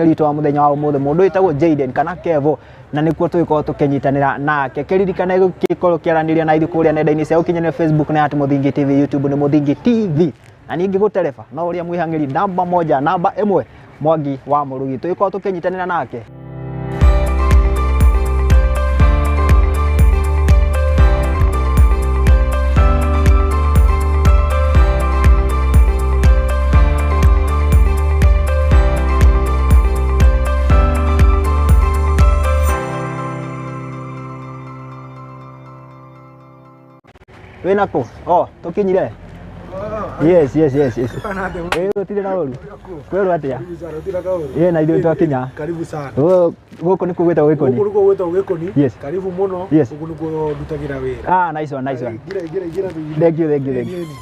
Witũ wa mũthenya wa ũmũthĩ, mũndũ wĩtagwo Jayden kana Kevo, na nĩkuo tũgĩkorwo tũkĩnyitanĩra nake. Kĩririkane gĩkorwo kĩaranĩria na ithuĩ kũrĩa nenda-inĩ cia ũkinyanĩria. Facebook nĩ at Mũthingi TV, YouTube nĩ Mũthingi TV, na niĩ ngĩgũtereba no ũrĩa mwĩhang'ĩri namba moja namba ĩmwe, Mwangi wa Mũrugi. Tũgĩkorwo tũkĩnyitanĩra nake. Wĩna kũ? Oh, tũkinyire. Yes. Ĩ, gũtirĩ na ũru. Kwĩrwo atĩa? Ĩ, na ithuĩ twakinya. Karibu sana. Gũkũ nĩkuo gwĩtagwo Gĩkoni? Gũkũ nĩkuo gwĩtagwo Gĩkoni. Yes. Karibu mũno. Yes. Gũkũ nĩkuo ndutagĩra wĩra. Ah, nice one, nice one. Ingĩra, ingĩra, ingĩra thĩinĩ. Thank you, thank you, thank you. Ĩni, ĩni.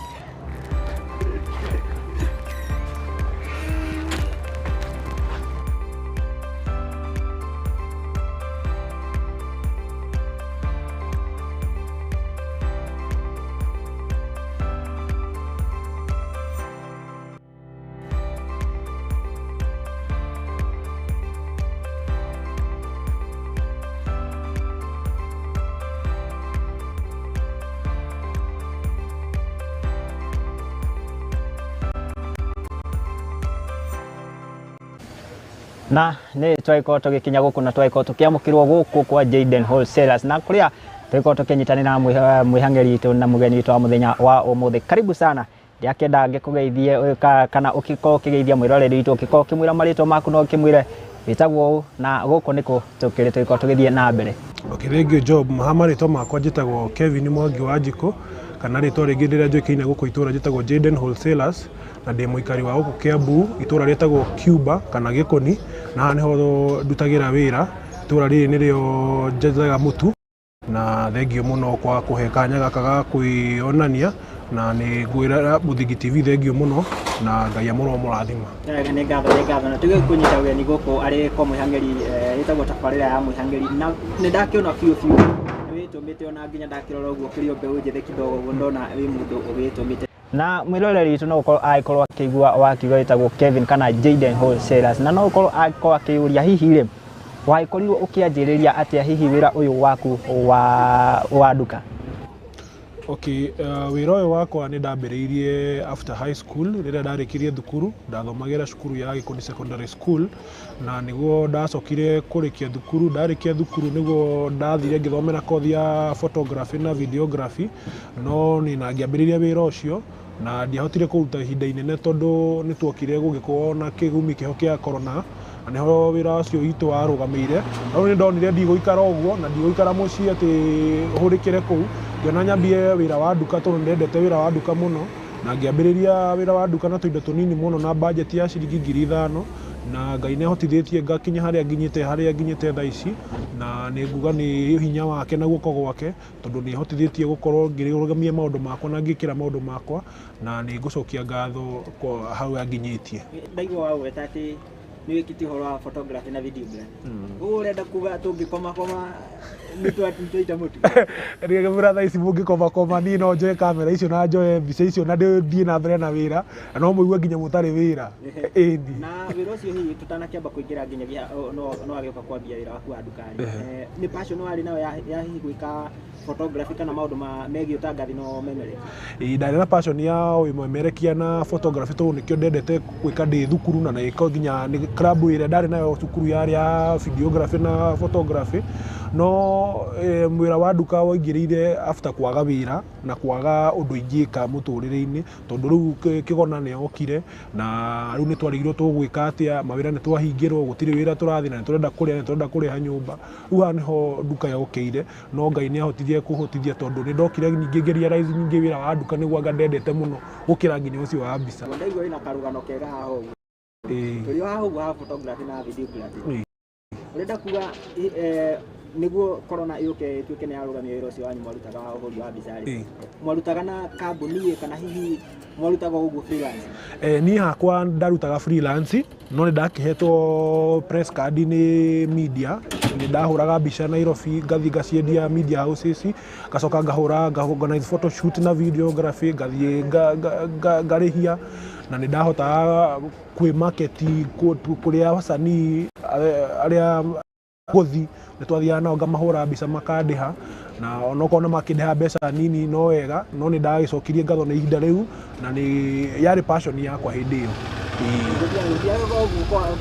Na nĩ twagĩkorwo tũgĩkinya gũkũ na twagĩkorwo tũkĩamũkĩrwo gũkũ kwa Jayden Wholesalers, na kũrĩa tũgĩkorwo tũkĩnyitanĩra na mwĩhang'ĩri witũ na mũgeni witũ wa mũthenya wa ũmũthĩ. Karibu sana. Ndĩrakĩenda ngĩkũgeithie kana ũgĩkorwo ũkĩgeithia mwĩroreri witũ, ũgĩkorwo ũkĩmwĩra marĩtwa maku na ũkĩmwĩre wĩtagwo ũũ na gũkũ nĩkũ tũkĩrĩ tũgĩkorwo tũgĩthiĩ na mbere. Okay, thank you Job. Ha marĩtwa makwa njĩtagwo Kevin Mwangi wa Njikũ, kana rĩtwa rĩngĩ rĩrĩa njũĩkaine gũkũ itũra njĩtagwo Jayden Wholesalers, na ndĩ mũikari wa gũkũ Kiambu, itũra rĩtagwo Cuba kana Gĩkoni, na haha nĩho ndutagĩra wĩra. Itũra rĩrĩ nĩrĩo njethaga mũtu, na thengio mũno kwa kũhe kanya gaka ga kwĩyonania, na nĩ ngwĩra Mũthingi TV thengio mũno na Ngai amũromũrathima. Wega, nĩ ngatho, nĩ ngatho. Na tũgĩkũnyita ũgeni gũkũ arĩ kwa mwĩhang'ĩri, ĩtagwo tabarĩra ya mwĩhang'ĩri, na nĩ ndakĩona biũ biũ nĩ wĩtũmĩte, ona nginya ndakĩrora ũguo kĩrĩ o mbeũ njĩthĩ kidogo ũguo, ndona wĩ mũndũ ũgĩtũmĩte. Na mwĩroreri witũ no ũkorwo agĩkorwo akĩigua wakiuga wĩtagwo Kevin kana Jayden Wholesalers, na no ũkorwo agĩkorwo akĩyũria hihi rĩ wagĩkorirwo ũkĩanjĩrĩria atĩa hihi wĩra ũyũ waku wa nduka? Okay, wĩra ũyũ wakwa nĩ ndambĩrĩirie after high school, rĩrĩa ndarĩkirie thukuru. Ndathomagĩra cukuru ya Gĩkũni Secondary School, na nĩguo ndacokire kũrĩkia thukuru. Ndarĩkia thukuru nĩguo ndathire ngĩthomera kothi ya photography na videography, no nĩ na ngĩambĩrĩria wĩra ũcio na ndiahotire kũruta ihinda inene tondũ nĩ tuokire gũgĩkorwo na kĩgumi kĩho kĩa corona, na nĩho wĩra ũcio witũ warũgamĩire. No nĩ ndonire ndigũikara ũguo na ndigũikara mũciĩ atĩ hũrĩkĩre kũu, ngĩona nyambie wĩra wa nduka tondũ nĩndendete wĩra wa nduka mũno, na ngĩambĩrĩria wĩra wa nduka na tũindo tũnini mũno na budget ya ciringi 5,000, na Ngai nĩ ahotithĩtie ngakinya harĩa nginyĩte thaa ici, na nĩ nguga nĩ hinya wake na guoko gwake, tondũ nĩ hotithĩtie gũkorwo ngĩrũgamia maũndũ makwa na ngĩkĩra maũndũ makwa, na nĩ ngũcokia ngatho kwa hau anginyĩtie. Ndaigua wagweta atĩ nĩ wĩkĩtie ũhoro wa photography na videography. Ũguo ũrenda kuga tũngĩkomakoma nĩ twaita mũtu? Rĩrĩa thaa ici mũngĩkomakoma, niĩ no njoe kamera icio na njoe mbica icio na thiĩ na mbere na wĩra, na no mũigue nginya mũtarĩ wĩra, ĩni. Na wĩra ũcio hihi tũtanakĩamba kũingĩra nginyagia no agĩũka kwambia wĩra waku wa nduka-rĩ, nĩ passion warĩ nayo ya hihi gwĩka photography kana maũndũ ma megiĩ ũtangathi no ũmemerekia? Ĩĩ, ndarĩ na passion ya ũmemerekia na photography tondũ nĩkĩo ndendete gwĩka ndĩ thukuru, na nĩkĩo nginya nĩ club ĩrĩa ndarĩ nayo cukuru yarĩ ya videography na photography. No wĩra wa nduka waingĩrĩire after kwaga wĩra na kwaga ũndũ ingĩka mũtũrĩre-inĩ, tondũ rĩu kĩgona nĩ okire na rĩu nĩ twarigirwo tũgwĩka atĩa, mawĩra nĩ twahingĩrwo, gũtirĩ wĩra tũrathiĩ, na nĩ tũrenda kũrĩa, nĩ tũrenda kũrĩha nyũmba. Rĩu haha nĩho nduka yokĩire, no Ngai nĩ ahotithie kũhotithia tondũ nĩ ndokire ningĩ ngĩ realize ningĩ wĩra wa nduka nĩguo anga ndendete mũno gũkĩra nginya ũcio wa mbica. Ndaigua wĩna karũgano kega haha ũguo. Tũrĩ o haha ũguo ha photography na videography. Ũrenda kuga nĩguo corona yũke ĩtuĩke nĩ yarũgamia wĩra ũcio wanyu mwarutaga wa ũhũri wa mbica rĩ, mwarutaga na kambuni ĩ kana hihi mwarutaga o ũguo freelance? Niĩ hakwa ndarutaga freelance, no nĩ ndakĩhetwo press card nĩ media. Nĩ ndahũraga mbica Nairobi, ngathiĩ ngaciendia media houses, ngacoka ngahũra nga organize photoshoot na videography, ngathiĩ ngarĩhia. Na nĩ ndahotaga kwĩ market kũrĩa wasanii arĩa gũthi nĩ twathiaga nao, ngamahũra mbica makandĩha, na onokorwo nĩ makĩndĩha mbeca nini no wega, no nĩ ndagĩcokirie ngatho nĩ ihinda rĩu, na nĩ yarĩ passion yakwa hĩndĩ ĩyo.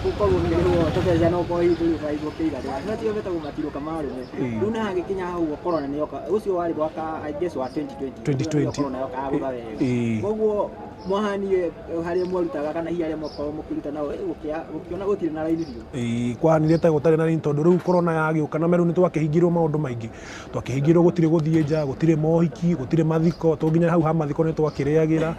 Gũkorwo ũkĩrĩhwo tũbeca no ũkorwo hihi tũrĩ ũkĩiganĩra no tio betagwo matirũka ma arũme. Rĩu na hagĩkinya hau ũguo corona nĩ yoka, ũcio warĩ mwaka, I guess, wa 2020. 2020. Corona yoka yagũtha wega. Koguo mwahanire harĩa mwarutaga kana hihi harĩa mwakorwo mũkĩruta nao gũkĩona gũtirĩ na raini biũ? Ĩĩ, kwahanire ta gũtarĩ na raini tondũ rĩu corona yagĩũka na meru nĩ twakĩhingirwo maũndũ maingĩ, twakĩhingirwo gũtirĩ gũthiĩ nja, gũtirĩ mohiki, gũtirĩ mathiko, to nginya hau ha mathiko nĩ twakĩrĩagĩra.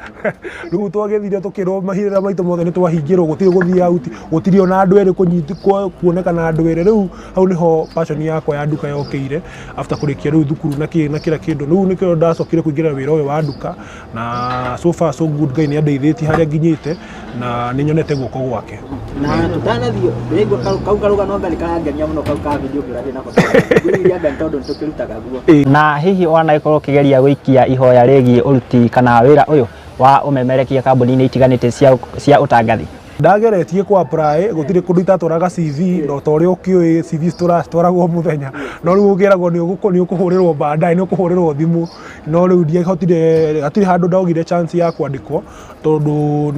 Rĩu twagĩthire tũkĩrwo mahinda maitũ mothe nĩ twahingĩrwo, gũtirĩ gũthiĩ out, gũtirĩ ona andũ erĩ kuonekana andũ erĩ. Rĩu hau nĩho passion yakwa ya nduka yokĩire after kũrĩkia rĩu thukuru na kĩ na kĩra kĩndũ. Rĩu nĩkĩo ndacokire kũingĩra wĩra ũyũ wa nduka, na so far so good, Ngai nĩ andeithĩtie harĩa nginyĩte na nĩ nyonete guoko gwake. Na tũtanathiĩ, ndĩraigua kau karũgano anga nĩ karangenia mũno, kau ka videography nako ngwĩciria anga nĩ tondũ nĩ tũkĩrutaga guo. Na hihi wanagĩkorwo ũkĩgeria gũikia ihoya rĩgiĩ ũruti kana wĩra ũyũ wa ũmemerekia kambuni-inĩ itiganĩte cia ũtangathi? Ndageretie ku apply, gũtirĩ kũndũ itatwaraga CV, no ta ũrĩa ũkĩũĩ CV tũratwaragwo mũthenya, no rĩu ũkĩragwo nĩ ũkũhũrĩrwo baadaye, nĩ ũkũhũrĩrwo thimũ, no rĩu ndiahotire, hatirĩ handũ ndaugire chance ya kwandĩkwo tondũ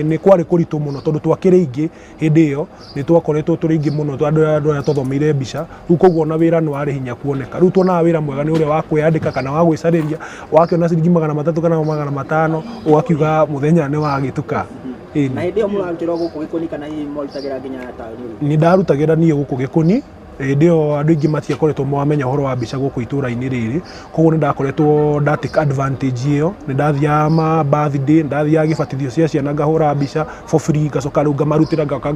nĩ kwarĩ kũritũ mũno, tondũ twakĩrĩ aingĩ hĩndĩ ĩyo, nĩ twakoretwo tũrĩ aingĩ mũno andũ arĩa twathomeire mbica. Rĩu koguo ona wĩra nĩ warĩ hinya kuoneka. Rĩu tuonaga wĩra mwega nĩ ũrĩa wa kwĩyandĩka kana wa gwĩcarĩria, wakĩona ciringi 300 kana 500 ũgakiuga mũthenya nĩ wagĩtuka. Ĩni. Na hĩndĩ ĩyo mũrarutĩrwo gũkũ Gĩkũni kana hihi mwarutagĩra nginya taũni? Nĩ ndarutagĩra niĩ gũkũ Gĩkũni. Hĩndĩ ĩyo andũ aingĩ matiakoretwo mamenya ũhoro wa mbica gũkũ itũra-inĩ rĩrĩ, koguo nĩ ndakoretwo nda take advantage ĩyo. Nĩ ndathiaga ma birthday, nĩ ndathiaga gĩbatithio cia ciana ngahũra mbica for free, ngacoka rĩu ngamarutĩra, ngaoka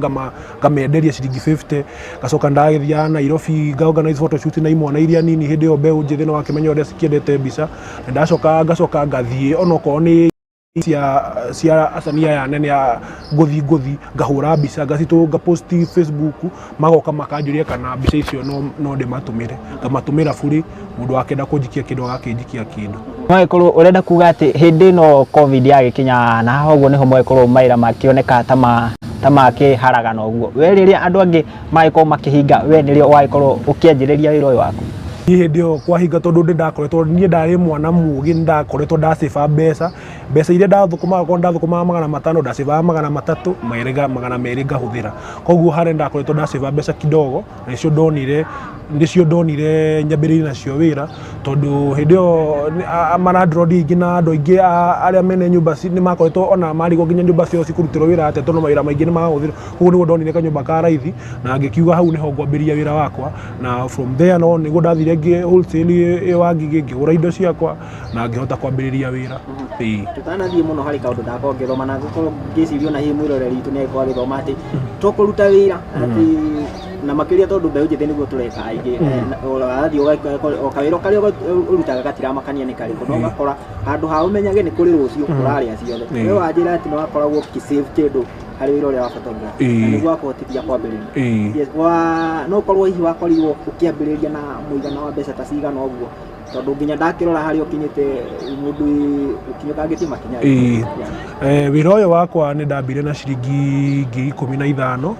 ngamenderia ciringi 50. Ngacoka ndagĩthiaga Nairobi nga organize photoshoot na imwana iria nini hĩndĩ ĩyo, mbeũ njĩthĩ, no wakĩmenya ũrĩa cikĩendete mbica. Nĩ ndacoka ngacoka ngathiĩ onokorwo nĩ cia acani aya nene a ngũthi ngahũra mbica, ngacitũ, ngapost Facebook, magoka makanjũria kana mbica icio no ndĩmatũmĩre, ngamatũmĩra bure. Mũndũ akĩenda kũnjikia kĩndũ agakĩnjikia kĩndũ. Mwagĩkorwo ũrenda kuga atĩ hĩndĩ ĩno COVID yagĩkinya na haha ũguo nĩho mwagĩkorwo mawĩra makĩoneka ta makĩharagana ũguo, we rĩrĩa andũ angĩ magĩkorwo makĩhinga, we nĩrĩo wagĩkorwo ũkĩanjĩrĩria wĩra ũyũ waku? Niĩ hĩndĩ ĩyo kwahinga, tondũ ndĩ ndakoretwo niĩ ndarĩ mwana mũgĩ, nĩ ndakoretwo ndacĩba mbeca, mbeca iria ndathũkũmaga, korwo ndathũkũmaga 500, ndacĩbaga 300, 200 ngahũthĩra. Koguo harĩa ndakoretwo ndacĩba mbeca kidogo, na nĩcio ndonire nyambĩrĩrie nacio wĩra, tondũ hĩndĩ ĩyo malandlord aingĩ na andũ aingĩ arĩa mene nyũmba nĩ makoretwo ona marigwo nginya nyũmba ciao cikũrutĩrwo wĩra atĩa, tondũ mawĩra maingĩ nĩ mahũthĩrwo. Koguo nĩguo ndonire kanyũmba ka raithi na ngĩkiuga hau nĩho ngwambĩrĩria wĩra wakwa, na from there no nĩguo ndathire ngĩ wholesale ĩ wa Ngigĩ, ngĩgũra indo ciakwa na ngĩhota kwambĩrĩria wĩra. Ĩĩ. Tũtanathiĩ mũno, harĩ kaũndũ ndakorwo ngĩthoma na ngũkorwo ngĩciria ona hihi mwĩroreri witũ nĩ agĩkorwo agĩthoma atĩ to kũruta wĩra atĩ na makĩria tondũ mbeũ njĩthĩ nĩguo tũreka aingĩ. Ũrathiĩ o kawĩra o karĩa ũrutaga gatiramakania nĩ karĩkũ, no ũgakora handũ ha ũmenyage nĩ kũrĩ rũciũ, ũrarĩa ciothe. We wanjĩra atĩ nĩ wakoragwo ũkĩsave kĩndũ harĩ wĩra ũrĩa wa photography na nĩguo wakũhotithia kwambĩrĩria. Yes, no ũkorwo hihi wakorirwo ũkĩambĩrĩria na mũigana wa mbeca ta cigana ũguo, tondũ nginya ndakĩrora harĩa ũkinyĩte, mũndũ ũkinyũkangĩtie makinya. Wĩra ũyũ wakwa nĩ ndambire na ciringi 15,000.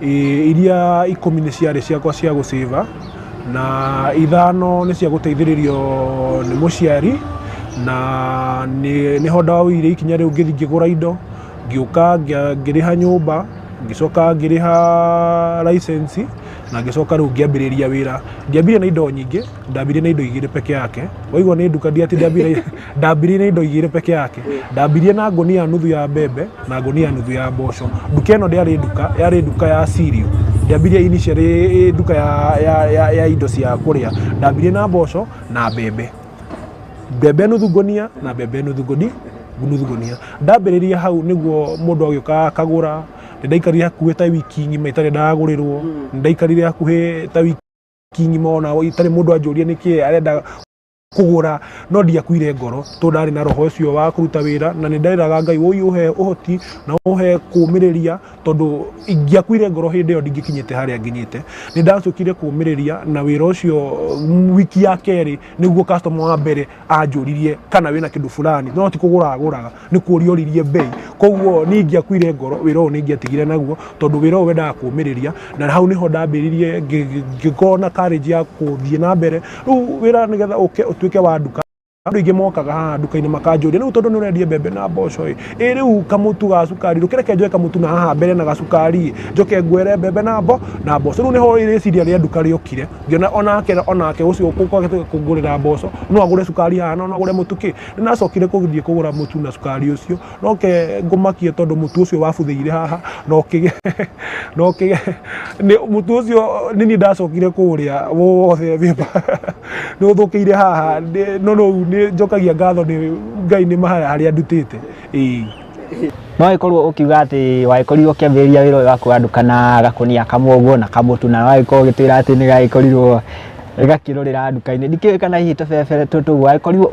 Iria 10 nĩ ciarĩ ciakwa cia gũcĩva na 5 nĩ cia gũteithĩrĩrio nĩ mũciari, na nĩho ndoire ikinya rĩu ngĩthiĩ ngĩgũra indo, ngĩũka ngĩrĩha nyũmba, ngĩcoka ngĩrĩha license na ngĩcoka rĩu ngĩambĩrĩria wĩra. Ndiambirie na indo nyingĩ, ndambirie na indo igĩrĩ peke yake. Waigua nĩ nduka ndiati ndambirie, ndambirie na indo igĩrĩ peke yake. Ndambirie na ngũnia nuthu ya mbembe na ngũnia nuthu ya mboco. Nduka ĩno ndĩarĩ nduka, yarĩ nduka ya cereal. Ndĩambirie initially nduka ya indo cia kũrĩa. Ndambirie na mboco na mbembe, mbembe nuthu ngũnia na mbembe nuthu ngũnia, nuthu ngũnia. Ndambĩrĩria hau nĩguo mũndũ agĩũka akagũra. Nĩ ndaikarire hakuhĩ ta wiki ng'ima itarĩ ndagũrĩrwo. Nĩ ndaikarire hakuhĩ ta wiki ng'ima ona itarĩ mũndũ anjũria nĩkĩ arenda. Kũgũra, no ndiakuire ngoro tondũ ndarĩ na roho ũcio wa kũruta wĩra, na nĩ nderaga Ngai ũyũ ũhe ũhoti na ũhe kũũmĩrĩria, tondũ ingĩakuire ngoro hĩndĩ ĩyo ndingĩkinyĩte harĩa nginyĩte. Nĩ ndacokire kũũmĩrĩria na wĩra ũcio. Wiki ya kerĩ nĩguo customer wa mbere anjũririe kana wĩna kĩndũ fulani, no ti kũgũra agũraga, nĩ kũũria oririe bei. Koguo niĩ ingĩakuire ngoro, wĩra ũyũ nĩ ingĩatigire naguo, tondũ wĩra ũyũ wendaga kũũmĩrĩria, na hau nĩho ndambĩrĩirie ngĩkorwo na courage ya kũthiĩ na mbere. Rĩu wĩra nĩgetha ũke ũtuĩke wa nduka, andũ aingĩ mokaga haha nduka-inĩ makanjũria, rĩu tondũ nĩ ũrendia mbembe na mboco ĩ, ĩ rĩu kamũtu ga cukari, ndũkĩreke njoe kamũtu na haha mbere na gacukari ĩ, njoke ngwere mbembe na mboco. Rĩu nĩho rĩciria rĩa nduka rĩokire, ngĩona onake ũcio ũkũgĩte kũngũrĩra mboco no agũre cukari haha, no agũre mũtu kĩ. Nĩ ndacokire gũthiĩ kũgũra mũtu na cukari ũcio, no ke ngũmakie tondũ mũtu ũcio wabuthĩire haha na ũkĩgĩa na ũkĩgĩa nĩ mũtu ũcio nĩ niĩ ndacokire kũũrĩa wothe, nĩ ũthũkĩire haha. No rĩu nĩ njokagia ngatho nĩ Ngai nĩ harĩa ndutĩte, ĩĩ. No ĩkorwo ũkiuga atĩ wagĩkorirwo ũkĩambĩrĩria wĩra ũyũ waku wa nduka na gakũnia kamwe ũguo na kamũtu, na wagĩkorwo ũgĩtwĩra atĩ nĩ gagĩkorirwo gakĩrũrĩra nduka-inĩ. Ndikĩũĩ kana hihi tũbebe tũtũ ũguo wagĩkorirwo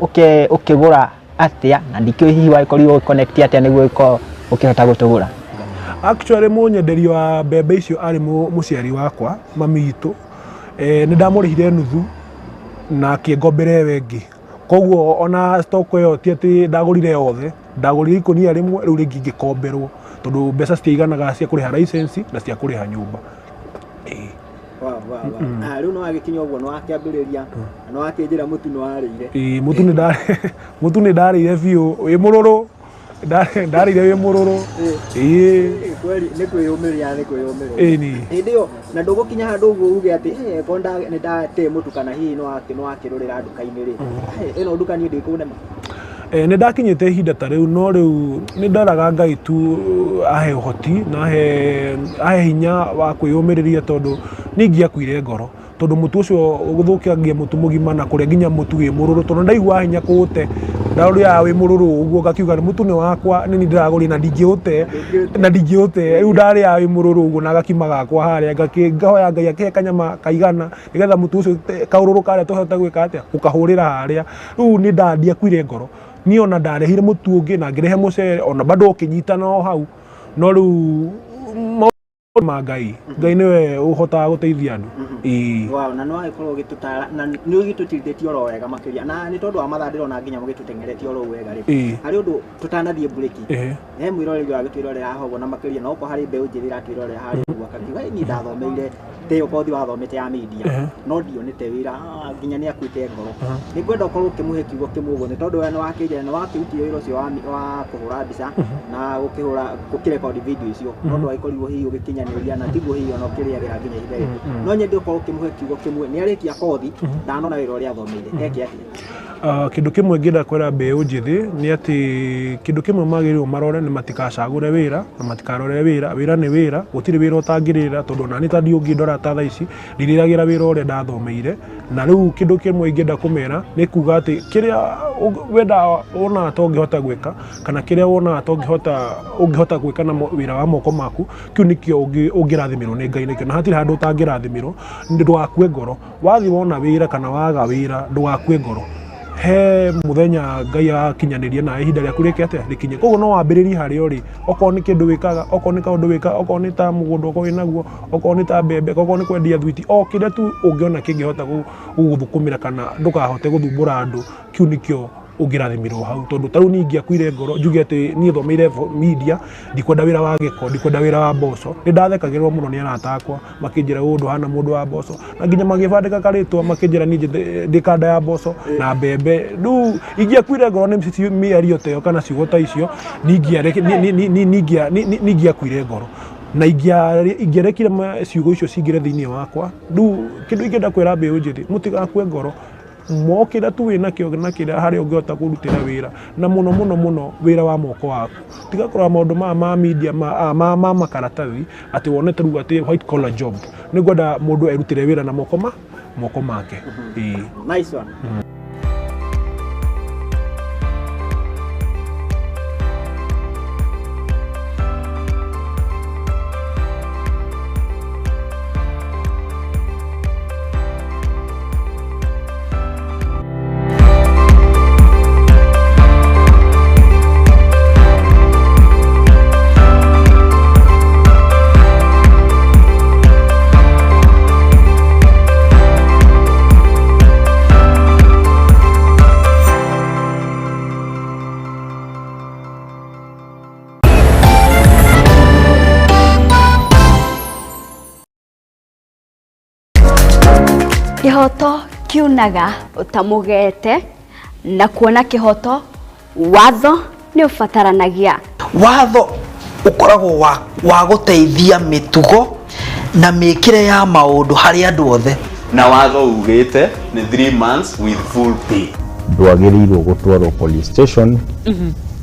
ũkĩgũra atĩa, na ndikĩũĩ hihi wagĩkorirwo ũgĩ connect atĩa nĩguo ũgĩkorwo ũkĩhota gũtũgũra. Actually, mũnyenderio wa mbembe icio arĩ mũciari wakwa, mami witũ. Nĩ ndamũrĩhire nuthu na akĩngombera ĩyo ĩngĩ, koguo ona stock ĩyo ti atĩ ndagũrire yothe, ndagũrire ikũnia rĩmwe, rĩu rĩngĩ ngĩkomberwo tondũ mbeca citiaiganaga cia kũrĩha license na cia kũrĩha nyũmba. Ĩĩ. Wow. Ah, rĩu nĩ wagĩkinya ũguo, nĩ wakĩambĩrĩria na nĩ wakĩnjĩra mũtu nĩ warĩire. Ĩĩ, mũtu nĩ ndarĩire biũ wĩ mũrũrũ. Ndarĩire wĩ mũrũrũ, ĩĩ. Kweli nĩ kwĩyũmĩrĩria, nĩ kwĩyũmĩrĩria. Ĩĩ ni. Hĩndĩ ĩyo na ndũgũkinya handũ ũguo uge atĩ "Hey, ko nĩ ndate mũtu kana hihi nĩ wakĩrũrĩra nduka-inĩ rĩ, hey, ĩno nduka niĩ ndĩkũnema." Nĩ ndakinyĩte ihinda ta rĩu, no rĩu nĩ ndaraga Ngai tu ahe ũhoti na ahe hinya wa kwĩyũmĩrĩria, tondũ niĩ ingĩakuire ngoro, tondũ mũtu ũcio gũthũkangia mũtu mũgima na kũrĩa nginya mũtu wĩ mũrũrũ, tondũ ndaiguaga hinya kũũte, ndaũrĩaga wĩ mũrũrũ ũguo, ngakiuga mũtu nĩ wakwa, nĩ niĩ ndĩragũrire na ndingĩũte, na ndingĩũte. Rĩu ndarĩaga wĩ mũrũrũ ũguo na gakima gakwa harĩa, ngahoya Ngai akĩhe kanyama kaigana nĩgetha mũtu ũcio kaũrũrũ karĩa tũhote gwĩka atĩa, gũkahũrĩra harĩa. Rĩu nĩ ndiakuire ngoro niĩ, ona ndarehire mũtu ũngĩ na ngĩrehe mũcere, ona bado ũkĩnyitana o hau. No rĩu maũndũ ma Ngai, Ngai nĩwe ũhotaga gũteithia andũ, ĩĩ. Wow, na nĩ wagĩkorwo ũgĩtũtara na nĩ ũgĩtũtirithĩtie oro wega makĩria, na nĩ tondũ wa mathaa ndĩrona nginya mũgĩtũteng'eretie oro wega rĩ. Harĩ ũndũ tũtanathiĩ mburĩki, he mwĩroreri wagĩtwĩrorera haha ũguo, na makĩria no okorwo harĩ mbeũ njĩthĩ iratwĩrorera harĩa ũguo, akakiuga, "Ĩ, niĩ ndathomeire te ĩyo kothi wathomete ya media, no ndionete wĩra, nginya nĩ akuĩte ngoro." Nĩ ngwenda ũkorwo ũkĩmũhe kiugo kĩmwe ũguo, nĩ tondũ we nĩ wakĩnjĩra nĩ wakĩrutire wĩra ũcio wa kũhũra mbica na gũkĩhũra gũkĩrekondi video icio, no ndwagĩkorirwo hihi ũgĩkinyanĩria, na tiguo hihi ona ũkĩrĩagĩra nginya ihinda rĩrĩ. No nyende ũkorwo ũkĩmũhe kiugo kĩmwe, nĩ arĩkia kothi, ndanona wĩra ũrĩa athomeire, eke atĩa? Kĩndũ kĩmwe ngĩenda kwĩra mbeũ njĩthĩ nĩ atĩ kĩndũ kĩmwe magĩrĩirwo marore nĩ matikacagũre wĩra na matikarore wĩra. Wĩra nĩ wĩra, gũtirĩ wĩra ũtangĩrĩra, tondũ ona niĩ ta ũngĩndora ta thaa ici ndirĩragĩra wĩra ũrĩa ndathomeire. Na rĩu kĩndũ kĩmwe ingĩenda kũmera nĩ kuga atĩ kĩrĩa wendaga wonaga ta ũngĩhota gwĩka, kana kĩrĩa wonaga ta ũngĩhota gwĩka na wĩra wa moko maku, kĩu nĩkĩo ũngĩrathimĩrwo nĩ Ngai nakĩo, na hatirĩ handũ ũtangĩrathimĩrwo. Ndũgakue ngoro wathiĩ wona wĩra kana waga wĩra, ndũgakue ngoro. He mũthenya Ngai agakinyanĩria na ihinda rĩaku rĩke atĩa, rĩkinye. Koguo no wambĩrĩrie harĩa ũrĩ, okorwo nĩ kĩndũ wĩkaga, okorwo nĩ kaũndũ wĩkaga, okorwo nĩ ta mũgũnda okorwo wĩnaguo, okorwo nĩ ta mbembe, okorwo nĩ kwendia thwiti, o kĩrĩa tu ũngĩona kĩngĩhota gũgũthũkũmĩra kana ndũkahote gũthumbũra andũ, kĩu nĩkĩo ũngĩrathimĩrwo hau. Tondũ ta rĩu niĩ ingĩakuire ngoro njuge atĩ niĩ thomeire media, ndikwenda wĩra wa gĩko, ndikwenda wĩra wa mboco, nĩ ndathekagĩrĩrwo mũno nĩ arata akwa, makĩnjĩra ũyũ ndũhana mũndũ wa mboco, na nginya magĩbandĩka karĩtwa makĩnjĩra niĩ ndĩ kanda ya mboco na mbembe. Rĩu ingĩakuire ngoro nĩ mĩario ta ĩyo kana ciugo ta icio, ningĩakuire ngoro na ingĩarekire ciugo icio cingĩre thĩinĩ wakwa. Rĩu kĩndũ ingĩenda kwĩra mbeũ njĩthĩ, mũtigakue ngoro, mokĩra tu wĩna kĩo na kĩrĩa harĩa ũngĩhota kũrutĩra wĩra, na mũno mũno mũno wĩra wa moko waku. Tiga kũrora maũndũ maya ma media, ma makaratathi atĩ wone ta rĩu atĩ white collar job. Nĩ ngwenda mũndũ erutĩre wĩra na moko make, ĩĩ. Nice one. Kĩhoto kiunaga ũtamũgete na kuona kĩhoto watho nĩ ũbataranagia. Watho ũkoragwo wa gũteithia mĩtugo na mĩkĩre ya maũndũ harĩ andũ othe. Na watho ugĩte nĩ 3 months with full pay. Ndwagĩrĩirwo gũtwarwo police station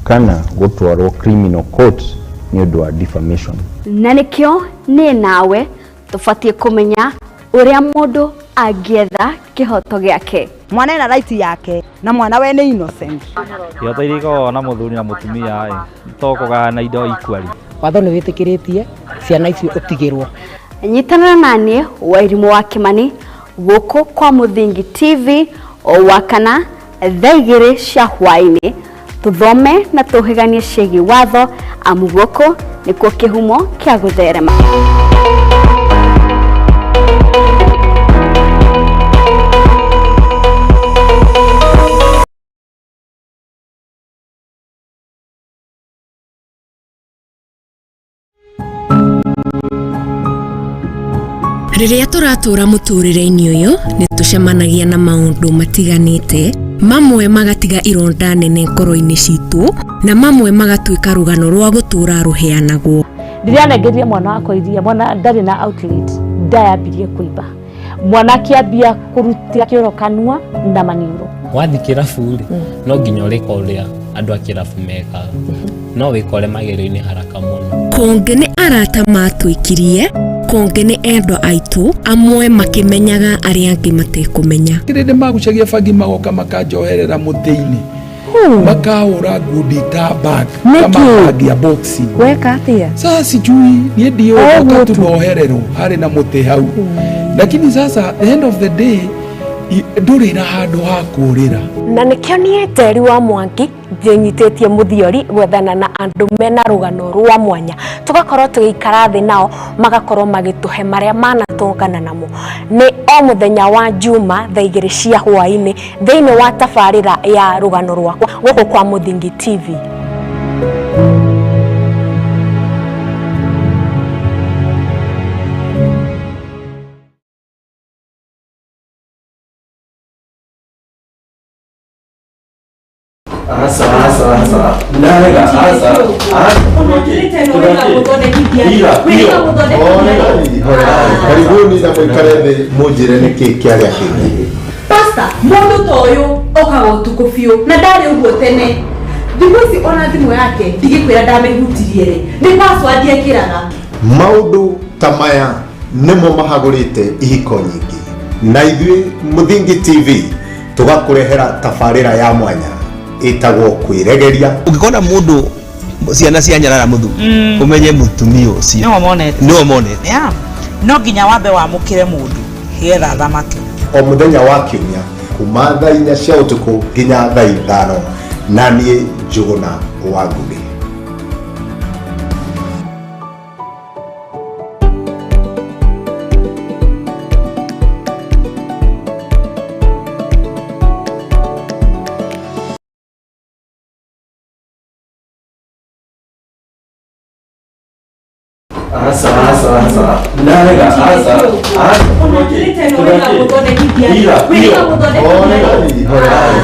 kana gũtwarwo criminal court nĩ ũndũ wa defamation. Na nĩkĩo niĩ nawe tũbatiĩ kũmenya ũrĩa mũndũ angĩetha kĩhoto gĩake. Mwana ena right yake na mwana we nĩ innocent. Kĩhoto iria ikoragwo na mũthuri na mũtumia ĩ to kũgayana indo equally. Watho nĩ wĩtĩkĩrĩtie ciana icio ũtigĩrwo. Nyitanĩra naniĩ Wairimũ wa Kĩmani gũkũ kwa Mũthingi TV o wakana thaa 2 cia hwaĩ-inĩ tũthome na tũhĩganie ciĩgiĩ watho amu gũkũ nĩkuo kĩhumo kĩa gũtherema. Rĩrĩa tũratũra mũtũrĩre-inĩ ũyũ nĩ tũcemanagia na maũndũ matiganĩte, mamwe magatiga ironda nene ngoro-inĩ citũ na mamwe magatuĩka rũgano rwa gũtũra rũheanagwo. Ndĩranengeria mwana wakwa iria, mwana ndarĩ na outlet, ndayambirie kũimba, mwana akĩambia kũrutĩra kĩoro kanua na maniũrũ. Wathiĩ kĩrabu rĩ, no nginya ũrĩka ũrĩa andũ a kĩrabu mekaga, no wĩkore magerio-inĩ haraka mũno. Kũngĩ nĩ arata matwĩkirie, kũngĩ nĩ endwa aitũ, amwe makĩmenyaga arĩa angĩ matekũmenya. Kĩrĩndĩ magucagia bangi magoka makanjoherera mũtĩ-inĩ, makahũra ngundi ta bag kama bag ya boxing. Weka atia? Sasa sijui niĩ ndiũĩ tu nohererwo harĩ na mũtĩ hau, lakini sasa the end of the day ndũrĩ na handũ ha kũũrĩra. Na nĩkĩo niĩ Njeri wa Mwangi ndĩnyitĩtie mũthiori gwethana na andũ mena rũgano rwa mwanya, tũgakorwo tũgĩikara thĩ nao magakorwo magĩtũhe marĩa manatũngana namo. Nĩ o mũthenya wa Juma thaa 2 cia hwaĩ-inĩ thĩinĩ wa tabarĩra ya rũgano rwakwa gũkũ kwa Mũthingi TV. Asa asa asa. Ndarega asa. Karibuni na mũikare thĩ mũnjĩre nĩkĩ kĩarĩa kĩngĩ. Pastor, mũndũ ta ũyũ okaga ũtukũ biũ na ndarĩ ũguo tene. Thikũ ici ona thimũ yake ndigĩkwĩra ndamĩhutirie rĩ, nĩ password ekĩraga. Maũndũ ta maya nĩmo mahagũrĩte ihiko nyingĩ, na ithuĩ Mũthingi TV tũgakũrehera tabarĩra ya mwanya ĩtagwo kwĩregeria. Ũngĩkona mũndũ ciana cia nyarara mũthuri, ũmenye mũtumia ũcio nĩwe monete. No nginya wambe wamũkĩre mũndũ getha thamake. O mũthenya wa kiumia kuma thaa 4 cia ũtukũ nginya thaa 5, na niĩ Njũgũna wa Ngũgĩ. Asa asa asa. Ndarega asa.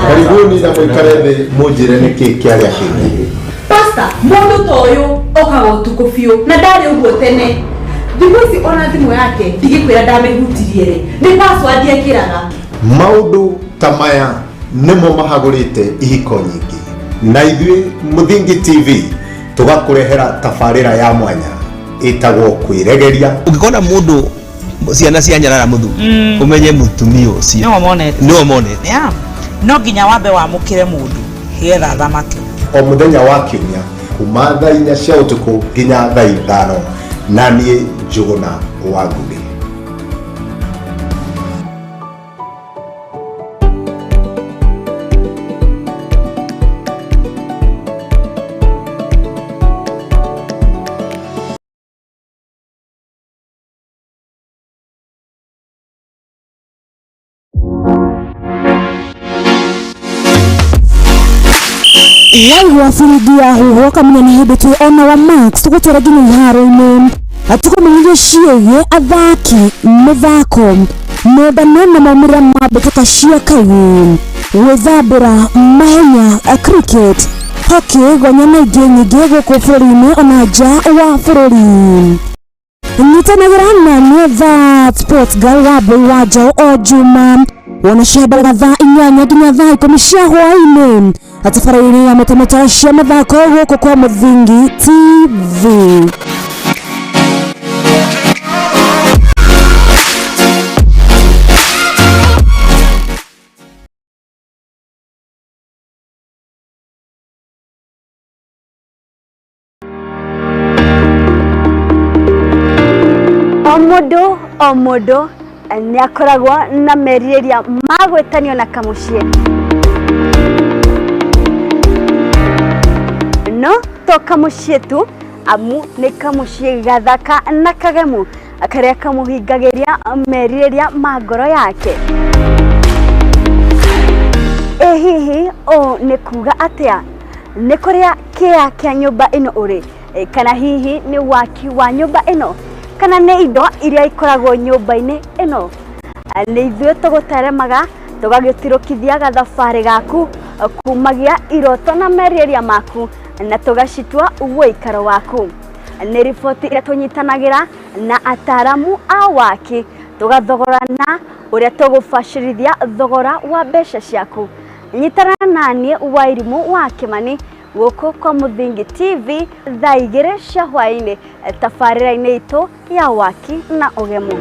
Karibuni na mũikare thĩ mũnjĩre nĩkĩ kĩarĩa kĩngĩ. Pastor, mũndũ ta ũyũ okaga ũtukũ biũ na ndarĩ ũguo tene. Thikũ ici ona thimũ yake ndigĩkwĩra ndamĩhutirie rĩ, nĩ password ekĩraga. Maũndũ ta maya nĩmo mahagũrĩte ihiko nyingĩ, na ithuĩ Mũthingi TV tũgakũrehera tabarĩra ya mwanya ĩtagwo kwĩregeria. Ũngĩkona mũndũ ciana cia nyarara mũthuri, ũmenye mũtumia ũcio nĩwe monete. No nginya wambe wamũkĩre mũndũ getha thamake. O mũthenya wa kiumia kuma thaa 4 cia ũtukũ nginya thaa 5, na niĩ Njũgũna wa Ngũgĩ. Waigua biringi ya huhwo kamenya nĩ hĩndĩ twĩ ona wa Max tũgũtwara nginya iharo-inĩ tũkũmenyithia ciĩgiĩ athaki mĩthako Mendano na maumĩrĩra ma mbĩtĩka cia kau, gwĩthambĩra, mahenya, cricket, hockey, gonya na ingĩ nyingĩ gũkũ bũrũri-inĩ ona nja wa bũrũri. Nyitanagĩra na niĩ That Sports Girl wa Mbũi wa Njaũ o Juma wona ciambaraga thaa 8 nginya thaa 10 cia hwaĩ-inĩ tabarĩra-inĩ ya metameta cia mathako gũkũ kwa Mũthingi TV. O mũndũ o mũndũ nĩ akoragwo na merirĩria ma gwĩtanio na kamũciĩ, no to kamũciĩ tu, amu nĩ kamũciĩ gathaka na kagemu karĩa kamũhingagĩria merirĩria ma ngoro yake. Ĩ hihi ũũ nĩ kuga atĩa? Nĩ kũrĩa kĩa kĩa nyũmba ĩno ũrĩ, kana hihi nĩ waki wa nyũmba ĩno, kana nĩ indo iria ikoragwo nyũmba-inĩ ĩno? Nĩ ithuĩ tũgũteremaga tũgagĩtirũkithia gathabarĩ gaku kumagia iroto na merirĩria maku na tũgacitua ũikaro waku. Nĩ riboti ĩrĩa tũnyitanagĩra na ataramu a waki tũgathogorana ũrĩa tũgũbacĩrithia thogora wa mbeca ciaku. Nyitana naniĩ Wairimũ wa Kĩmani gũkũ kwa Mũthingi TV thaa 2 cia hwaĩ-inĩ tabarĩra-inĩ itũ ya waki na ũgemu.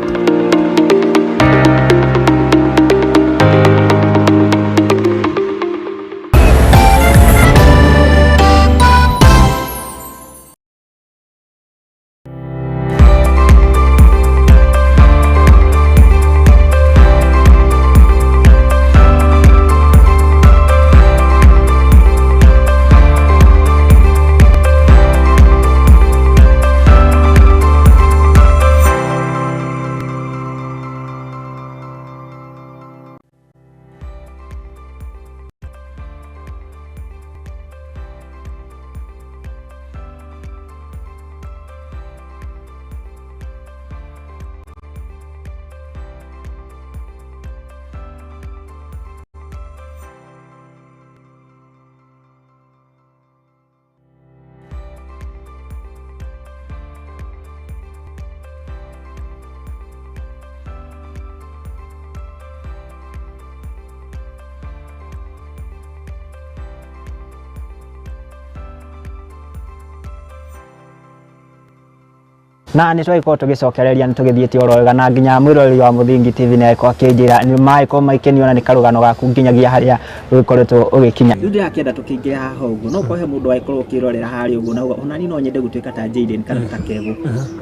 Na nä twagäkorwo tå gä cokereria nä tå gä thiä te oro wega na nginya mwä wa Mũthingi TV nä agäkorwo akä nä magäkorwo maikenio na nä karũgano gaku nginyagia harĩa ũgĩkoretwo ũgĩkinya. Rĩu ndĩrakĩenda tũkĩingĩre haha ũguo, no ũkorwo he mũndũ agĩkorwo ũkĩrorera harĩa ũguo na uga ona niĩ no nyende gũtuĩka ta Jayden kana ta Kevo,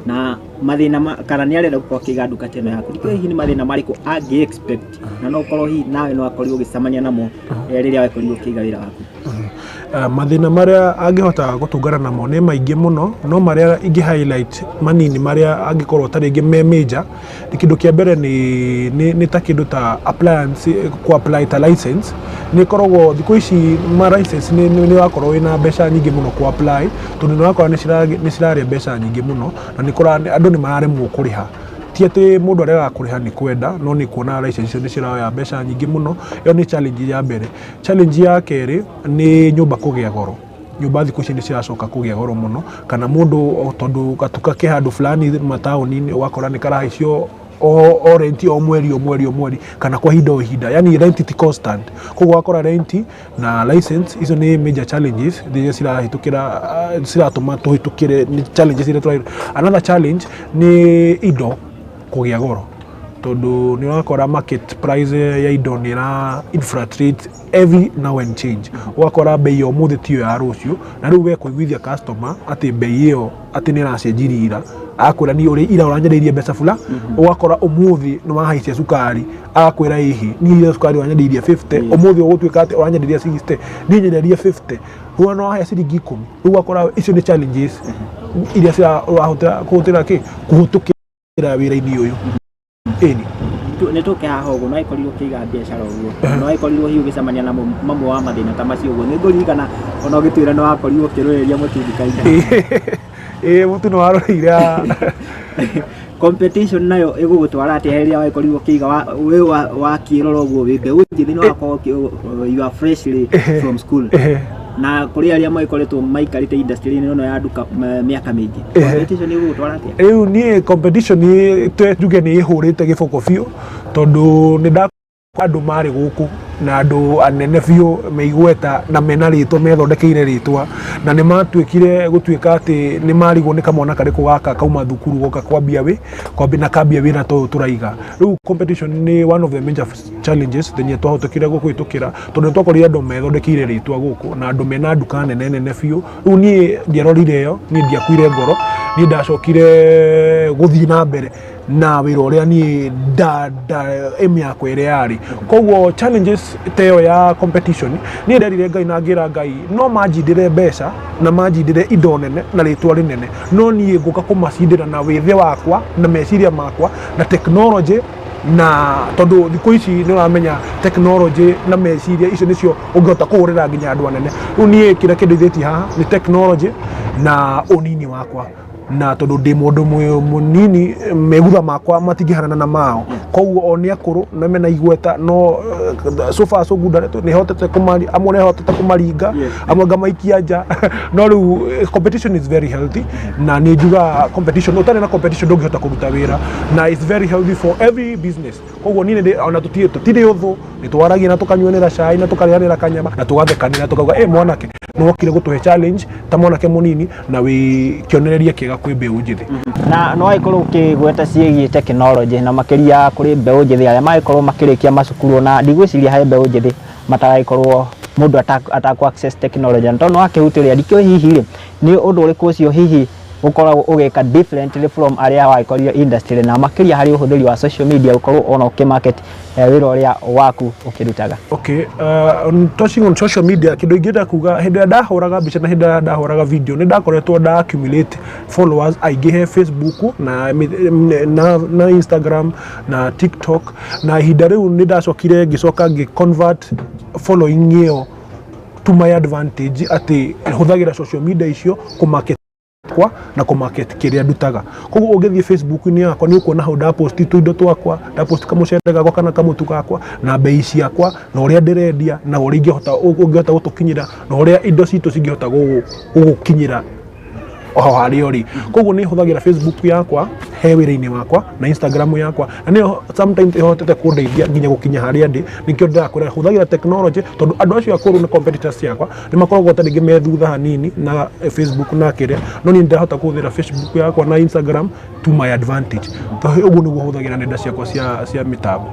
na mathĩna kana nĩ arenda gũkorwo akĩiga nduka ta ĩno yaku, ndikĩũĩ hihi nĩ mathĩna marĩkũ angĩ expect, na no ũkorwo hihi nawe no akorirwo ũgĩcemania namo rĩrĩa wakorirwo ũkĩiga wĩra waku. Mathĩna marĩa angĩhota gũtũngana namo nĩ maingĩ mũno, no marĩa ingĩ highlight manini marĩa angĩkorwo ta rĩngĩ me major, nĩ kĩndũ kĩa mbere nĩ ta kĩndũ ta appliance, ku apply ta license. Nĩ ĩkoragwo thikũ ici ma license nĩ ũrakorwo wĩna mbeca nyingĩ mũno ku apply, tondũ nĩ ũrakora nĩ cirarĩa mbeca nyingĩ mũno, na nĩ andũ nĩ mararemwo kũrĩha. Ti atĩ mũndũ aregaga kũrĩha nĩ kwenda, no nĩ kuona license icio nĩ ciroya mbeca nyingĩ mũno. Ĩyo nĩ challenge ya mbere. Challenge ya kerĩ nĩ nyũmba kũgĩa goro. Nyũmba thikũ ici nĩ ciracoka kũgĩa goro mũno, kana mũndũ tondũ gatuka ke handũ fulani mataũni-inĩ ũgakora nĩ karahaicio o rent o mweri o mweri o mweri, kana kwa ihinda o ihinda, yani rent ti constant. Koguo ũgakora rent na license icio nĩ major challenges iria cirahĩtũkĩra, ciratũma tũhĩtũkĩre nĩ challenges iria tũrahĩtũkĩra. Another challenge nĩ indo kũgĩa goro, tondũ nĩ ũrakora market price ya indo nĩ ĩra inflate every now and change. Ũgakora bei ya ũmũthĩ tiyo ya rũciũ, na rĩu we kũiguithia customer atĩ bei ĩyo atĩ nĩ ĩracenjirie ira, agakwĩra niĩ ũrĩ ira ũranyendeirie mbeca bula, ũgakora ũmũthĩ nĩ wahaicia cukari, agakwĩra ĩhĩ niĩ ira cukari ũranyendeirie 50, ũmũthĩ ũgũtuĩka atĩ ũranyendeirie 60, niĩ nyenderie 50, rĩu no wahaya ciringi 10. Rĩu ũgakora icio nĩ challenges iria ũrahũthĩra kũhũthĩra kĩ kũhĩtũkĩra wĩra-inĩ ũyũ. Ĩni. Nĩ tũke haha ũguo, no ĩkorirwo ũkĩiga biacara ũguo, no ĩkorirwo hihi ũgĩcemania na mamwe wa mathĩna ta macio ũguo. Nĩ ngũririkana ona ũgĩtwĩra nĩ wakorirwo ũkĩrũrĩria mũtu nduka-inĩ. Ĩĩ, mũtu nĩ warũrĩire. Competition nayo ĩgũgũtwara atĩa rĩrĩa wagĩkorirwo ũkĩiga we wakĩrora ũguo wĩ mbeũ njĩthĩ nĩ wakorwo you are freshly from school na kũrĩ arĩa magĩkoretwo maikarĩte industry-inĩ ĩno ya nduka mĩaka mĩingĩ, competition ĩgũgũtwara atĩa? Rĩu niĩ competition njuge nĩ ĩhũrĩte gĩboko biũ, tondũ nĩ nda andũ marĩ gũkũ na andũ anene biũ me igweta na mena rĩtwa, methondekeire rĩtwa, na nĩ matuĩkire gũtuĩka atĩ nĩ marigwo nĩ kamwana karĩkũ gaka kauma thukuru goka kwambia wĩ kwambia na kambia wĩra ta ũyũ tũraiga. Rĩu competition nĩ one of the major challenges thĩinĩ twahotokire gũkũhĩtũkĩra, tondũ nĩ twakorire andũ methondekeire rĩtwa gũkũ na andũ mena nduka nene nene biũ. Rĩu niĩ ndiarorire ĩyo, niĩ ndiakuire ngoro, niĩ ndacokire gũthiĩ na mbere na wĩra ũrĩa niĩ nda nda aim yakwa ĩrĩa yarĩ. Koguo challenges ta ĩyo ya competition, niĩ nderire Ngai na ngĩra Ngai no manjindĩre mbeca na manjindĩre indo nene na rĩtwa rĩnene, no niĩ ngũka kũmacindĩra na wĩthĩ wakwa na meciria makwa na technology, na tondũ thikũ ici nĩ ũramenya technology na meciria icio nĩcio ũngĩhota kũhũrĩra nginya andũ anene. Rĩu niĩ kĩrĩa kĩndeithĩtie haha nĩ technology na ũnini wakwa, na tondũ ndĩ mũndũ mũnini, megutha makwa matingĩhanana na mao, koguo o nĩ akũrũ na mena igweta, no so far so good, nĩ hotete kũmari, amwe nĩ hotete kũmaringa, amwe ngamaikia nja. No rĩu competition is very healthy, na nĩ njugaga competition, ũtarĩ na competition ndũngĩhota kũruta wĩra, na it's very healthy for every business. Koguo niĩ ona tũtirĩ ũthũ, nĩ twaragia na tũkanyuanĩra cai na tũkarĩanĩra kanyama na tũgathekanĩra, tũkauga ĩ mwanake nĩ wokire gũtũhe challenge ta mwanake mũnini na wĩ kĩonereria kĩega kwĩ mbeũ njĩthĩ. Na no agĩkorwo ũkĩgweta ciĩgiĩ tekinoronjĩ na makĩria kũrĩ mbeũ njĩthĩ arĩa magĩkorwo makĩrĩkia macukuru, na ndigwĩciria harĩ mbeũ njĩthĩ mataragĩkorwo mũndũ atakũ access technology, na tondũ nĩ wakĩhutĩria, ndikĩũĩ hihi rĩ nĩ ũndũ ũrĩkũ ũcio hihi ũkoragwo ũgĩka differently from arĩa wagĩkorire industry, na makĩria harĩ ũhũthĩri wa social media gũkorwo ona ũkĩ market wĩra ũrĩa waku ũkĩrutaga? Okay, on touching on social media, kĩndũ ingĩenda kuga, hĩndĩ ĩrĩa ndahũraga mbica na hĩndĩ ĩrĩa ndahũraga video, nĩ ndakoretwo nda accumulate followers aingĩ he Facebook na Instagram na TikTok, na ihinda rĩu nĩ ndacokire ngĩcoka ngĩ convert following ĩyo to my advantage, atĩ hũthagĩra social media icio kũmarket kwa na kũmarket kĩrĩa ndutaga. Koguo ũngĩthiĩ Facebook-inĩ yakwa, nĩ ũkuona hau ndapost tũindo twakwa, ndapost kamũcere gakwa kana kamũtu gakwa na mbei ciakwa na ũrĩa ndĩrendia na ũrĩa ingĩhota ũngĩhota gũtũkinyĩra na ũrĩa indo citũ cingĩhota gũgũkinyĩra o harĩa ũrĩ. Koguo nĩ hũthagĩra Facebook yakwa he wĩra-inĩ wakwa na Instagram yakwa, na nĩyo sometimes ĩhotete kũndeithia nginya gũkinya harĩa ndĩ. Nĩkĩo ndĩrakwĩra hũthagĩra technology, tondũ andũ acio akũrũ nĩ competitors ciakwa, nĩ makoragwo ta rĩngĩ me thutha hanini na Facebook na kĩrĩa, no niĩ ndĩrahota kũhũthĩra Facebook yakwa na Instagram to my advantage. Tondũ ũguo nĩguo hũthagĩra nenda ciakwa cia mĩtambo.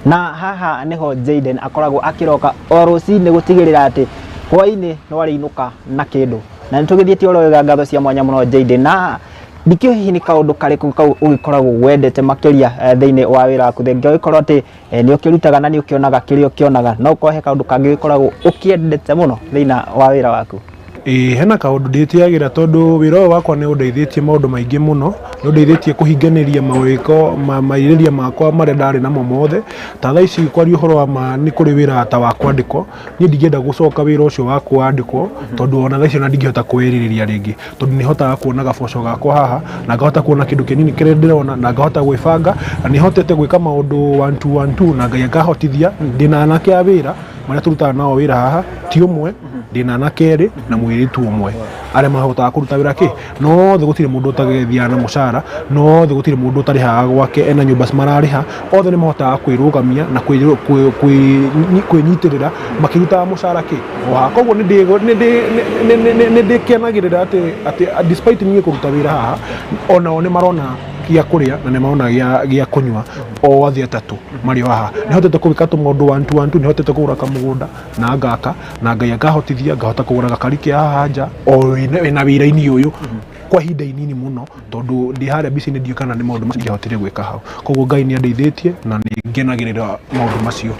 Na haha niho Jayden akoragwo akiroka o rũcinĩ gũtigĩrĩra atĩ hwainĩ no arĩinũka na kĩndũ, na nĩ tũgĩthiĩte oro wega. Ngatho cia mwanya mũno, Jayden. Na ndikĩũĩ hihi nĩ kaũndũ karĩkũ kau ũgĩkoragwo wendete makĩria thĩinĩ wa wĩra waku, thengia ũgĩkorwo atĩ nĩ ũkĩrutaga na nĩ ũkĩonaga kĩrĩa ũkĩonaga, no ũkorwo he kaũndũ kangĩ ũgĩkoragwo ũkĩendete mũno thĩinĩ wa wĩra waku? Ĩĩ, hena kaũndũ ndĩtĩagĩra, tondũ wĩra ũyũ wakwa nĩ ũndeithĩtie maũndũ maingĩ mũno, nĩ ũndeithĩtie kũhinganĩria mawĩko marirĩria makwa marĩa ndarĩ namo mothe. Ta thaa ici kwaria ũhoro wa ma, nĩ kũrĩ wĩra ta wa kwandĩkwo, niĩ ndingĩenda gũcoka wĩra ũcio wa kwandĩkwo, tondũ ona thaa ici ona ndingĩhota kwĩrirĩria rĩngĩ, tondũ nĩ hotaga kuona gaboco gakwa haha na ngahota kuona kĩndũ kĩnini kĩrĩa ndĩrona na ngahota gwĩbanga, na nĩ hotete gwĩka maũndũ one two one two, na Ngai akahotithia. Ndĩna anake a wĩra marĩa tũrutaga nao wĩra haha, ti ũmwe, ndĩna anake erĩ na mũirĩtu ũmwe arĩa mahotaga kũruta wĩra kĩ no othe, gũtirĩ mũndũ ũtagĩthiaga na mũcara, no othe gũtirĩ mũndũ ũtarĩhaga gwake, ena nyũmba mararĩha, othe nĩ mahotaga kwĩrũgamia na kwĩnyitĩrĩra makĩrutaga mũcara kĩ o haha. Koguo nĩ ndĩkenagĩrĩra atĩ despite niĩ kũruta wĩra haha, onao nĩ marona gĩa kũrĩa na nĩ marona gĩa kũnyua, othe atatũ marĩ o haha. Nĩ hotete kũgĩka tũmaũndũ one two one two, nĩ hotete kũgũra kamũgũnda na ngaka, na Ngai akahotithia ngahota kũgũra gakari ke haha nja o wĩna wĩra-inĩ ũyũ kwa ihinda inini mũno, tondũ ndĩ harĩa mbica-inĩ ndiũĩ kana nĩ maũndũ macio ingĩahotire gwĩka hau. Koguo Ngai nĩ andeithĩtie na nĩ ngenagĩrĩra maũndũ macio.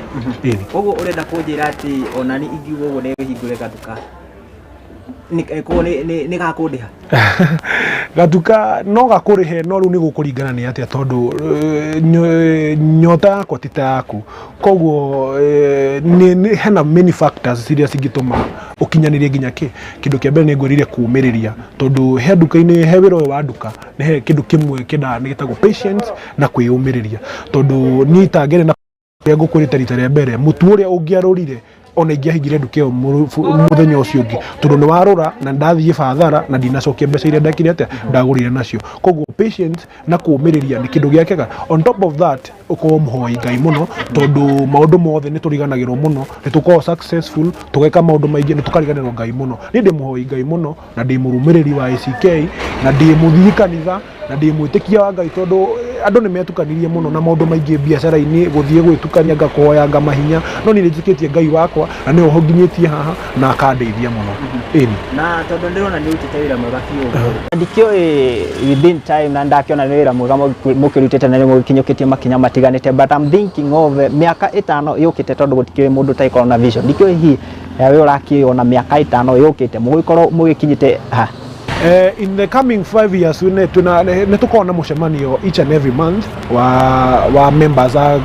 Ĩni. Koguo ũrenda kũnjĩra atĩ onani ingiuga ũguo nĩ hingũre gatuka? Koguo nĩ gakũndĩha? Gatuka no gakũrĩhe, no rĩu nĩ gũkũringana nĩ atĩa, tondũ nyota yakwa ti ta yaku. Koguo hena many factors iria cingĩtũma ũkinyanĩrie nginya kĩ. Kĩndũ kĩa mbere nĩ ngwĩrire kũũmĩrĩria, tondũ he nduka-inĩ, he wĩra ũyũ wa nduka, nĩ he kĩndũ kĩmwe kĩendaga nĩ gĩtagwo patience na kwĩyũmĩrĩria, tondũ niĩ itangĩrĩ na ũrĩa ngũkwĩrĩte rita rĩa mbere, mũtu ũrĩa ũngĩarũrire ona ingĩahingire nduka ĩyo mũthenya ũcio ũngĩ, tondũ nĩ warũra na ndathiĩ bathara na ndinacokia mbeca iria ndekire atĩa ndagũrire nacio. Koguo patience na kũũmĩrĩria nĩ kĩndũ gĩa kega. On top of that, ũkorwo mũhoi Ngai mũno, tondũ maũndũ mothe nĩ tũriganagĩrwo mũno. Nĩ tũkoragwo successful, tũgeka maũndũ maingĩ, nĩ tũkariganĩrwo Ngai mũno. Niĩ ndĩ mũhoi Ngai mũno na ndĩ mũrũmĩrĩri wa ACK na ndĩ mũthii kanitha na ndĩ mwĩtĩkia wa Ngai, tondũ andũ nĩ metukanirie mũno na maũndũ maingĩ biacara-inĩ, gũthiĩ gwĩtukania ngakũhoya mahinya, no niĩ nĩ njĩtĩkĩtie Ngai wakwa na nĩwe ũnginyĩtie haha na akandeithia mũno, ĩni. Na tondũ ndĩrona nĩ ũrutĩte wĩra mwega biũ, ndikĩũĩ within time, na ndakĩona nĩ wĩra mwega mũkĩrutĩte na nĩ mũgĩkinyũkĩtie makinya matiganĩte, but I'm thinking of mĩaka 5 yũkĩte, tondũ gũtikĩrĩ mũndũ ũtagĩkorwo na vision. Ndikĩũĩ hihi we ũrakĩona mĩaka 5 yũkĩte mũgũgĩkorwo mũgĩkinyĩte ha? In the coming 5 years nĩ tũkoragwo na mũcemanio each and every month wa members a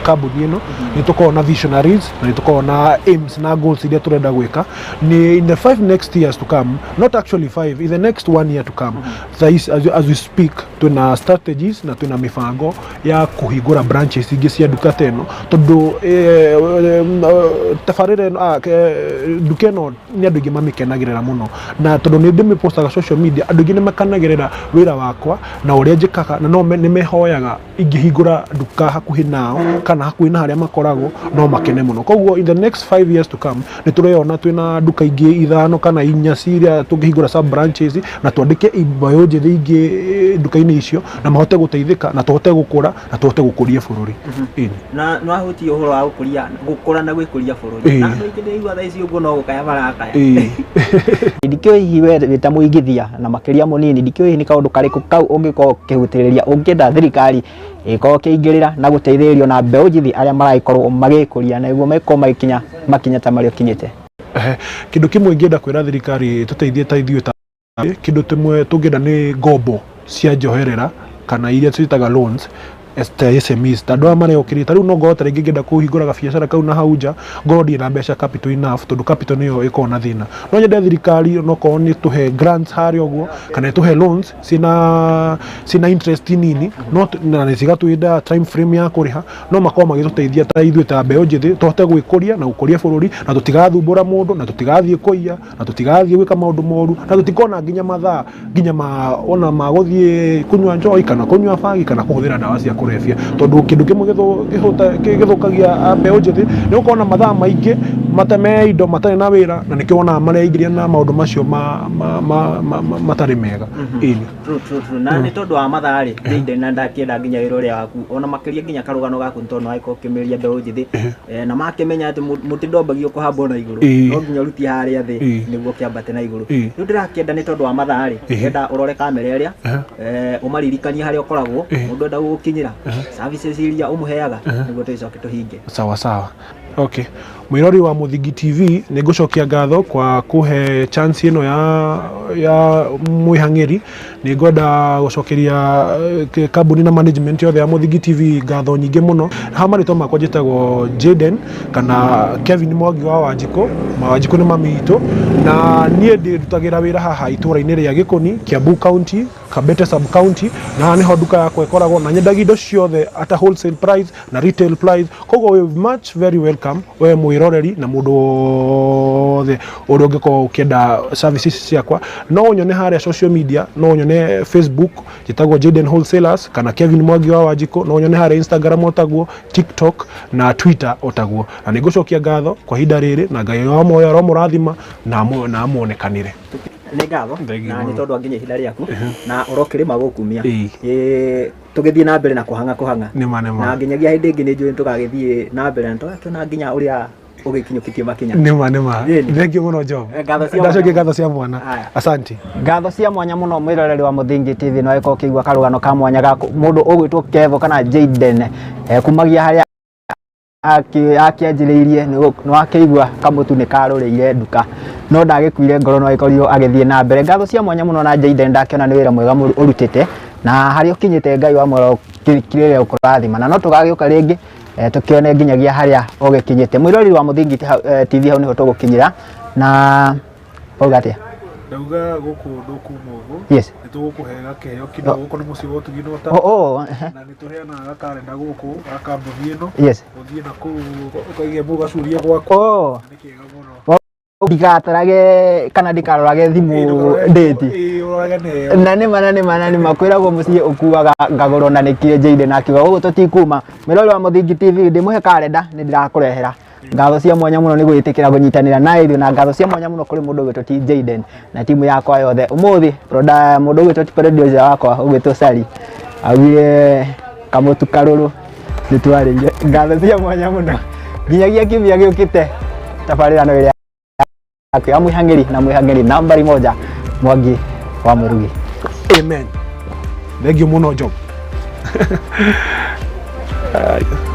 kambuni ĩno. Nĩ tũkoragwo na visionaries na nĩ tũkoragwo na aims na goals iria tũrenda gwĩka. Nĩ in the 5 next years to come, not actually 5, in the next one year to come. Thaa ici, as we speak, twĩna strategies na twĩna mĩbango ya kũhingũra branches ingĩ cia nduka ta ĩno, tondũ tabarĩra ĩno, nduka ĩno nĩ andũ aingĩ mamĩkenagĩrĩra mũno, na tondũ nĩ ndĩmĩpostaga social media, andũ aingĩ nĩ makenagĩrĩra wĩra wakwa na ũrĩa njĩkaga, na no nĩ mehoyaga ingĩhingũra nduka hakuhĩ nao kana hakuhĩ na harĩa makoragwo, no makene mũno. Koguo in the next 5 years to come nĩ tũreyona twĩna nduka ingĩ ithano kana inya ciria tũngĩhingũra sub branches na twandĩke mbeũ njĩthĩ ingĩ nduka-inĩ icio na mahote gũteithĩka na tũhote gũkũra na tũhote gũkũria bũrũri. Ĩni. Na nĩ wahutia ũhoro wa gũkũria, gũkũra na gwĩkũria bũrũri. Na andũ aingĩ ndĩraigua thaa ici ũguo no gũkaya marakaya. Ndikĩũĩ hihi we wĩ ta mũigithia na makĩria mũnini, ndikĩũĩ hihi nĩ kaũndũ karĩkũ kau ũngĩkorwo ũkĩhutĩrĩria ũngĩenda thirikari ĩkorwo ĩkĩingĩrĩra na gũteithĩrĩrio na mbeũ njĩthĩ arĩa maragĩkorwo magĩkũria na nĩguo magĩkorwo magĩkinya makinya ta marĩa ũkinyĩte? Ehe, kĩndũ kĩmwe ingĩenda kwĩra thirikari tũteithie ta ithuĩ, ta kĩndũ kĩmwe tũngĩenda nĩ ngombo cia njoherera kana iria twĩtaga loans ta SMEs, ta andũ aya mareyũkĩria. Ta rĩu no ngorwo ta rĩngĩ ngĩenda kũhingũra gabiacara kau na hau nja, ngorwo ndirĩ na mbeca, capital enough, tondũ capital nĩyo ĩkoragwo na thĩna. No nyende thirikari onokorwo nĩ tũhe grants harĩa ũguo kana ĩtũhe loans ciĩna interest nini, no na cigatwĩra time frame ya kũrĩha, no makorwo magĩtũteithia ta ithuĩ ta mbeũ njĩthĩ tũhote gwĩkũria na gũkũria bũrũri, na tũtigathumbũra mũndũ, na tũtigathiĩ kũiya, na tũtigathiĩ gwĩka maũndũ moru, na tũtikona nginya mathaa nginya ma ona ma gũthiĩ kũnyua njohi kana kũnyua bangi kana kũhũthĩra ndawa cia kũrebia, tondũ kĩndũ kĩmwe gĩthũkagia mbeũ njĩthĩ nĩ gũkorwo na mathaa maingĩ mateme indo matarĩ na wĩra, na nĩkĩo wonaga mareingĩria na maũndũ macio matarĩ mega. Ĩni. True, true, true. Na nĩ tondũ wa mathaa rĩ, nĩ na ndakĩenda nginya wĩra ũrĩa waku ona makĩria nginya karũgano gaku, nĩ tondũ nĩ wagĩkorwo ũkĩmĩria mbeũ njĩthĩ. Na makĩmenya atĩ mũtĩ ndwambagio kũhambwo na igũrũ, no nginya ũrutie harĩa thĩ nĩguo kĩambate na igũrũ. Rĩu ndĩrakĩenda, nĩ tondũ wa mathaa rĩ, ndĩrenda ũrore kamera ĩrĩa, ũmaririkanie harĩa ũkoragwo, mũndũ enda gũgũkinyĩra, services iria ũmũheaga, nĩguo tũgĩcoke tũhinge. Sawa sawa, okay. Mwĩrori wa Mũthingi TV, nĩ ngũcokia ngatho kwa kũhe chance ĩno ya mwĩhang'ĩri. Nĩ ngwenda gũcokeria kambuni na management yothe ya Mũthingi TV ngatho nyingĩ mũno. Ha marĩtwa makwa njĩtagwo Jaden kana Kevin Mwangi wa Wanjikũ. Wanjikũ nĩ mami witũ, na niĩ ndĩrutagĩra wĩra haha itũũra-inĩ rĩa Gĩkũni, Kiambu County, Kabete sub county, na haha nĩho nduka yakwa ĩkoragwo, na nyendagia indo ciothe at a wholesale price na retail price. Koguo wĩ much very welcome, we mwĩroreri na mũndũ wothe ũrĩa ũngĩkorwo ũkĩenda services ciakwa. No ũnyone harĩa social media, no ũnyone Facebook njĩtagwo Jaden Wholesalers kana Kevin Mwangi wa Wanjikũ, no ũnyone harĩa Instagram otaguo, TikTok na Twitter otaguo. Na nĩ ngũcokia ngatho kwa ihinda rĩrĩ, na Ngai wa muoyo aromũrathima na amuonekanĩre. Nĩ ngatho Thengiũ na nĩ mũno. tondũ wa nginya ihinda rĩaku na ũrokĩrĩma gũkumia. Tũgĩthiĩ na mbere na kũhang'a kũhang'a. Nĩma, nĩma. Na nginyagia hĩndĩ ĩngĩ nĩ njũĩ nĩ tũgagĩthiĩ na mbere na tũgakĩona nginya ũrĩa ũgĩkinyũkĩtie makinya. Nĩma, nĩma. Ĩni. Thengiũ mũno, Job. Ngatho cia Ndacokia mwanya. ngatho cia mwana. Aya. Asante. Ngatho cia mwanya mũno, mwĩroreri wa Mũthingi TV. No ĩkorwo ũkĩigua karũgano ka mwanya ga mũndũ ũgwĩtwo Kevo kana Jaden, kumagia harĩa akĩanjĩrĩirie, nĩ wakĩigua kamũtu nĩ karũrĩire nduka. No ndagĩkuire ngoro, no agĩkorirwo agĩthiĩ na mbere. Ngatho cia mwanya mũno na Jayden, ndakĩona nĩ wĩra mwega ũrutĩte na harĩa ũkinyĩte, Ngai wa mwero kĩrĩre ũkũrathima, na no tũgagĩũka rĩngĩ tũkĩone nginyagia harĩa ũgĩkinyĩte. Mwĩroreri wa Mũthingi TV, hau nĩho tũgũkinyĩra na wauga atĩa? Ndauga gũkũ ndũkuma ũguo. Nĩ tũgũkũhe gakĩheo kĩno. Gũkũ nĩ mũciĩ wa ũtugi na ũta. Na nĩ tũheanaga gakarenda gũkũ ga kambuni ĩno. Ũthiĩ na kũu ũkaige mũgacurie gwaku. Nĩ kĩega mũno. Ndigatarage kana ndikarorage thimũ ndĩti. Ĩĩ, ũrorage nayo. Na nĩma, na nĩma, na nĩma, kwĩragwo mũciĩ ũkuaga ngagũrwo, na nĩkĩo Jayden akiuga gũkũ tũtikuma. Mwĩrori wa Mũthingi TV, ndĩmũhe karenda, nĩ ndĩrakũrehera. Ngatho cia mwanya mũno nĩ gwĩtĩkĩra kũnyitanĩra na ithuĩ, na ngatho cia mwanya mũno kũrĩ mũndũ ũgwĩtwo ti Jayden na timu yakwa yothe ũmũthĩ. Mũndũ ũgwĩtwo ti producer wakwa ũgwĩtwo Sari augire kamũtu karũrũ nĩ twarĩire. Ngatho cia mwanya mũno nginyagia kiumia gĩũkĩte. Tabarĩra no ĩrĩa yaku ya Mwĩhang'ĩri na Mwĩhang'ĩri nambari moja, Mwangi wa Mũrugi. Amen. Thank you mũno, Job. Ai.